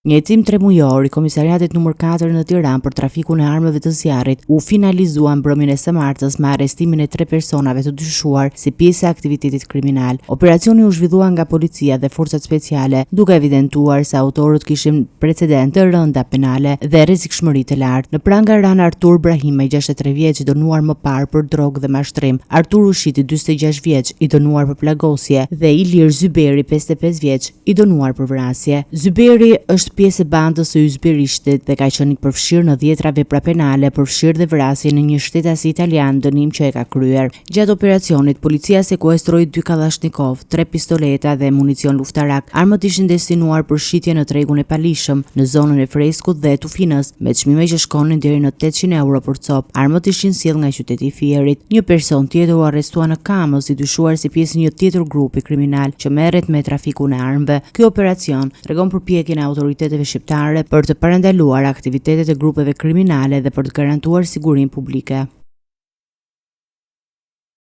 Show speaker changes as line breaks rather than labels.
Një hetim tremujor i Komisariatit numër 4 në Tiranë për trafikun e armëve të zjarrit u finalizua mbrëmjen e së martës me arrestimin e tre personave të dyshuar si pjesë e aktivitetit kriminal. Operacioni u zhvillua nga policia dhe forcat speciale, duke evidentuar se autorët kishin precedentë të rënda penale dhe rrezikshmëri të lartë. Në pranga ranë Artur Brahimaj, 63 vjeç, i dënuar më parë për drogë dhe mashtrim, Artur Ushiti, 46 vjeç, i dënuar për plagosje dhe Ilir Zyberi, 55 vjeç, i dënuar për vrasje. Zyberi është pjesë e bandës së Yzberishtit dhe ka qenë i përfshirë në dhjetra vepra penale, përfshirë dhe vrasjen e një shtetasi italian, dënim që e ka kryer. Gjatë operacionit, policia sekuestroi dy kallashnikov, tre pistoleta dhe municion luftarak. Armët ishin destinuar për shitje në tregun e paligjshëm, në zonën e Freskut dhe Tufinës, me çmime që shkonin deri në 800 euro për copë. Armët ishin sjellë nga qyteti i Fierit. Një person tjetër u arrestua në Kamëz, i dyshuar si pjesë e një tjetër grupi kriminal që merret me trafikun e armëve. Ky operacion tregon përpjekjen e autoriteteve shqiptare për të parandaluar aktivitetet e grupeve kriminale dhe për të garantuar sigurinë publike.